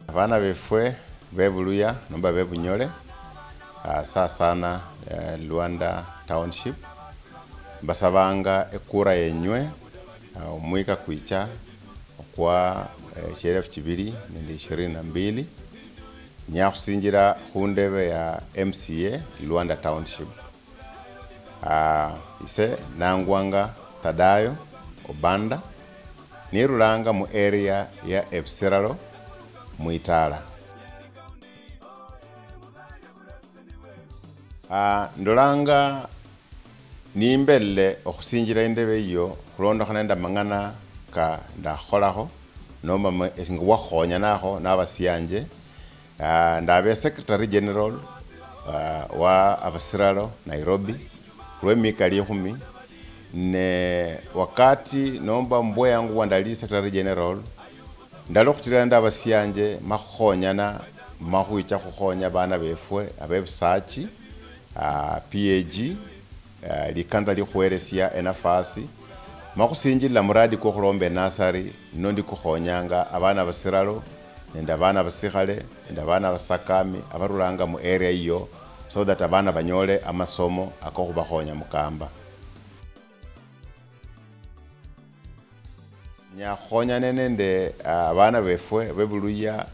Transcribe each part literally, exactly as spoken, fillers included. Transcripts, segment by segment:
Abana befwe bebuluya nomba bebunyole, ah, sasana, eh, Luanda Township, mbasabanga ekura yenywe, ah, omwika kwicha okwa, eh, shielefu chibili nende ishirini na mbili, nyakhusinjila khundebe ya M C A Luanda Township. Ah, ise nangwanga Thadayo Obanda, nirulanga mu area ya Ebusiralo mwitala. Ah, ndolanga nimbelele okhusinjila indebe iyo khulondokhana nende amang'ana ka ndakholakho, nomba mu-, esinga bwakhukhonyanakho nabasianje. Ah, ndabe Secretary General, ah, wa Abasiralo, Nairobi, khulwe miaka likhumi, ne wakati nomba mubweyangu bwa ndali Secretary General, ndali okhutirira nende abasianje makhukhonyana makhwicha khukhonya bana befwe abebusachi, ah, P A G, eh, likanza likhuhelesia enafasi, ma khusinjilila muradi kwo khulomba enasari, nino ndikukhonyanga abana basiralo nende abana basikhale nende abana basakami abarulanga mu area iyo, so that abana banyole amasomo akokhubakhonya mukamba. Nyakhukhonyane nende, ah, abana befwe bebuluya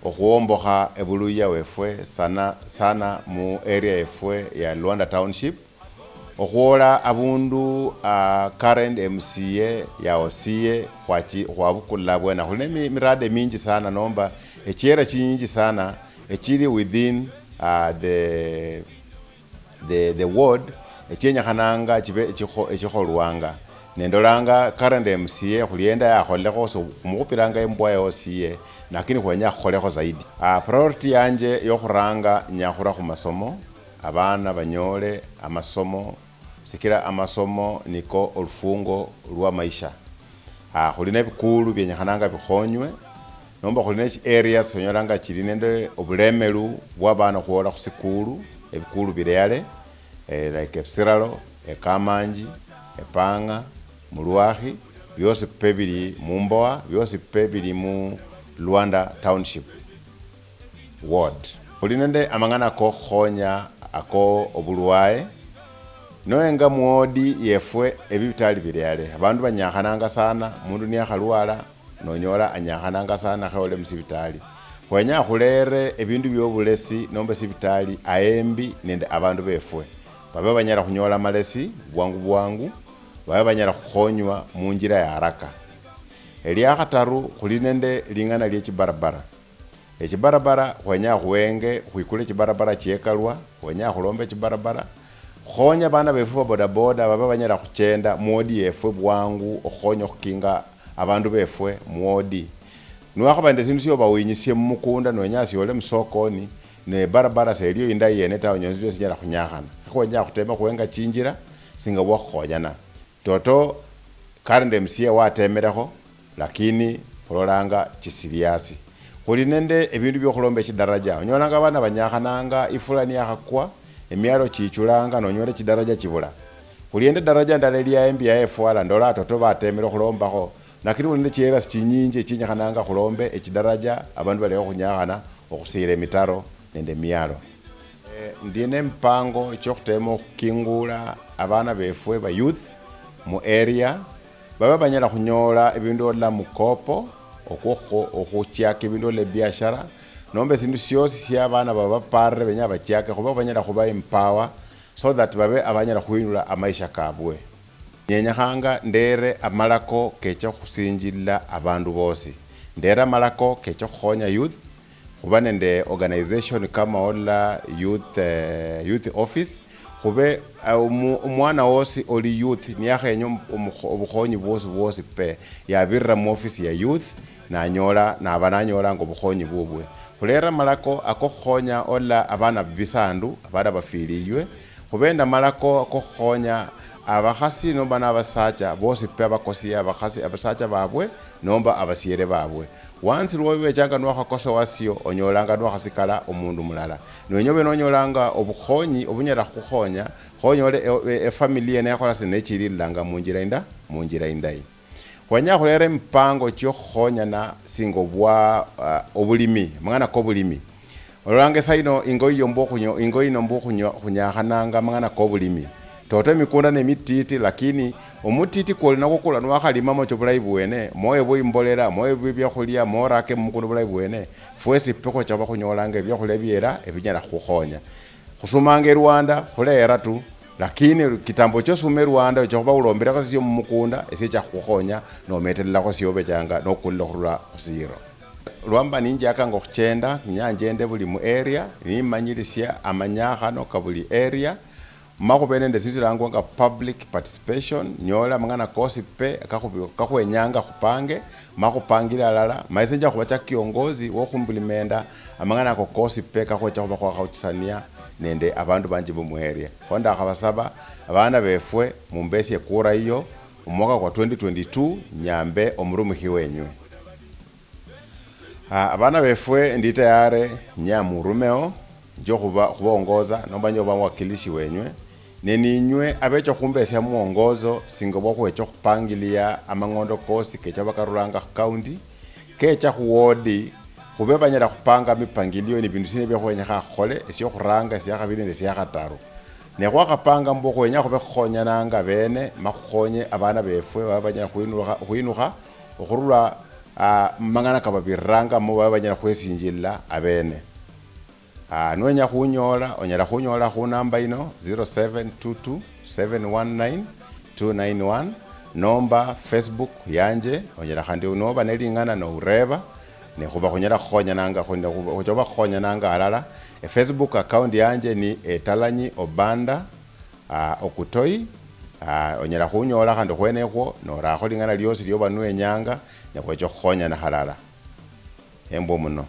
okhuombokha ebuluya wefwe sana sana mu area yefwe ya Luanda Township, okhwola abundu, ah, current M C A ya Osie khwachi-, khwabukula abwene. Khuli ne mi-, miradi minji sana nomba echiera chinyinji sana echili within, ah, the the, the ward, echienyekhanaanga chibe echikho-, echikholwanga. Nendolanga current M C A khulienda yakholekho, so khumukhupilanga imbwa ya O C A, lakini khwenya akhukholekho zaidi. Ah, priority yanje yokhuranga nyakhura khumasomo, abana banyole amasomo, sikila amasomo niko olufungo lwa maisha. Ah, khuli nebikulu bienyekhananga bikhonywe, nomba khuli nechi areas onyolanga chili nende obulemelu bwa abana okhwola khusikulu, ebikulu bili yale, eh, like Ebusiralo, Ekamanji, Epang'a, Mulwakhi, biosi pe bili mumboa, biosi pe bili mu Luanda Township ward. Khuli nende amang'ana kokhukhonya ako obulwaye. Noenga muwodi yefwe ebibitali bili yale, abandu banyakhananga sana, mundu niyakhalwala, nonyola anyakhananga sana kheole musibitali. Khwenya khulere ebindu biobulesi nomba esibitali aembi nende abandu befwe, babe banyala khunyola amalesi bwangu bwangu, babe banyala khukhonywa munjila ya haraka. Eliakhataru, khuli nende ling'ana liechibarabara. Echibarabara khwenya khuenge, khwikule echibarabara chiekalwa, khwenya khulombe echibarabara, khukhonya abana befwe ba bodaboda babe banyala khuchenda muwodi yefwe bwangu, okhukhonya okhukinga abandu befwe muwodi. Niwakhaba nende esindu sioba winyisie mumukunda, nowenya siole musokoni, ne barabara selio indayi yene tawe, nyosi sinyala khunyakhana. Kho khwenya khuteme khuenga chinjila singa bwakhukhonyana. Toto current M C A watemelekho, lakini khulolanga chisili asi. Khuli nende ebindu biokhulomba echidaraja. Onyolanga abana banyakhananga, ifula niyakhakwa, emialo chichulanga, nonyola echidaraja chibula. Khuli nende daraja ndala eli aembi ya Efwala, ndola toto batemele okhulombakho, lakini khuli nende chieras chinyinji echinyikhananga khulombe echidaraja, abandu balekhe okhunyakhana okhusiira emitaro nende emialo. Eh, ndi nemipango chiokhutema okhukingula abana befwe ba youth mu area, babe banyala khunyola ebindu olola mukopo, okwo okhu-, okhuchiaka ebindu olola ebiashara, nomba esindu siosi sia abana baba baparire benya bachiake, khuba banyala khuba empower, so that babe abanyala khwinula amaisha kabwe. Nyenyekhanga ndere amalako kecha khusinjilila abandu bosi. Ndere amalako kecha khukhonya youth, khuba nende organization kama ola youth, eh, youth office, khube, eh, omu-, omwana wosi oli youth niyakhenya omu-, omukho-, obukhonyi bwosi bwosi pe, yabirira muofisi ya youth, nanyola, naba nanyolanga obukhonyi bubwe. Khulera amalako ako khukhonya ola abana bisandu, abana bafiliywe, khube nende amalako kokhukhonya abakhasi nomba nabasacha bosi pe abakosia abakhasi, abasacha babwe nomba abasiere babwe. Once lwobechanga niwakhakosa wasio, onyolanga niwakhasikala omundu mulala. Niwenya obe nonyolanga obukhonyi obunyala khukhukhonya, khonyole e-, e-, efamily yene yakhola sina nechirililanga munjila inda-, munjila indayi. Khwenya khulera emipango chiokhukhonyana singa obwa, ah, obulimi, amang'ana kobulimi. Ololanga esaa yino ingo yiyo mbu okhunyo-, ingo yino mbu okhunyo-, khunyakhananga amang'ana kobulimi. Toto emikunda nemititi, lakini omutiti kwoli nakwo kula niwakhalimamo cha obulayi bwene, moebwe imbolela, moebwe ebiakhulia, morake mumukunda obulayi bwene, fwesi pe khwecha khuba khunyolanga ebiakhulia biera ebinyala khukhonya. Khusumanga erwanda, khulera tu, lakini kitambo chosi ume erwanda, ocha khuba ulomberekho sisio mumukunda, esie echa khukhonya, nometelelakho sio obechanga nokulile khurula khusiro. Lwamba ninjiakanga okhuchenda, nyala njende buli mu area, nimanyilisia amanyakhano ka buli area, ma khube nende esindu silangwanga public participation, nyole amang'ana kosi pe kakhubi-, kakhwenyanga khupange, ma khupangile alala, ma ise nja khubacha kiongozi wokhuimplimenta amang'ana ako kosi pe kakhwecha khuba khwakhauchisania nende abandu banje bo mu area. Kho ndakhabasaba, abana befwe, mumbesie ekura yiyo, omwaka kwa twenty twenty-two, nyambe omurumikhi wenywe. Ah, abana befwe, ndi tayare, nyamurumeo, nje okhuba-, okhubaongoza, nomba nje okhuba muwakilishi wenywe, ne ninywe abecha okhumbesia muongozo, singa obwa khwecha okhupangilia amang'ondo kosi kecha bakarulanga khu county, kecha khu ward, khube banyala khupanga mipangilio ni bindu sina bia khwenyekha khukhole, esiokhuranga, esiakhabili nende esiakhataru. Ne khwakhapanga mbu khwenya khube khukhonyananga bene, ma khukhonye abana befwe babe banyala khwinulukha, khwinukha okhurula, ah, mumang'ana kababirirangamo, babe banyala khwesinjilila abene. Ah, niwenya khunyoola, onyala khunyoola khu namba yino, zero seven two two, seven one nine, two nine one, nomba Facebook yanje, onyala khandi noba neling'ana noureeba, ne khuba khunyala khukhonyananga, khu-, ne khuba, khuchoba khukhonyananga halala. E Facebook account yanje ni Etalanyi Obanda, ah, Okutoi. Ah, onyala khunyoola khandi khwenekhwo, norakho ling'ana liosi lioba niwenyanga, ne khwecha khukhonyana halala. Embwo muno.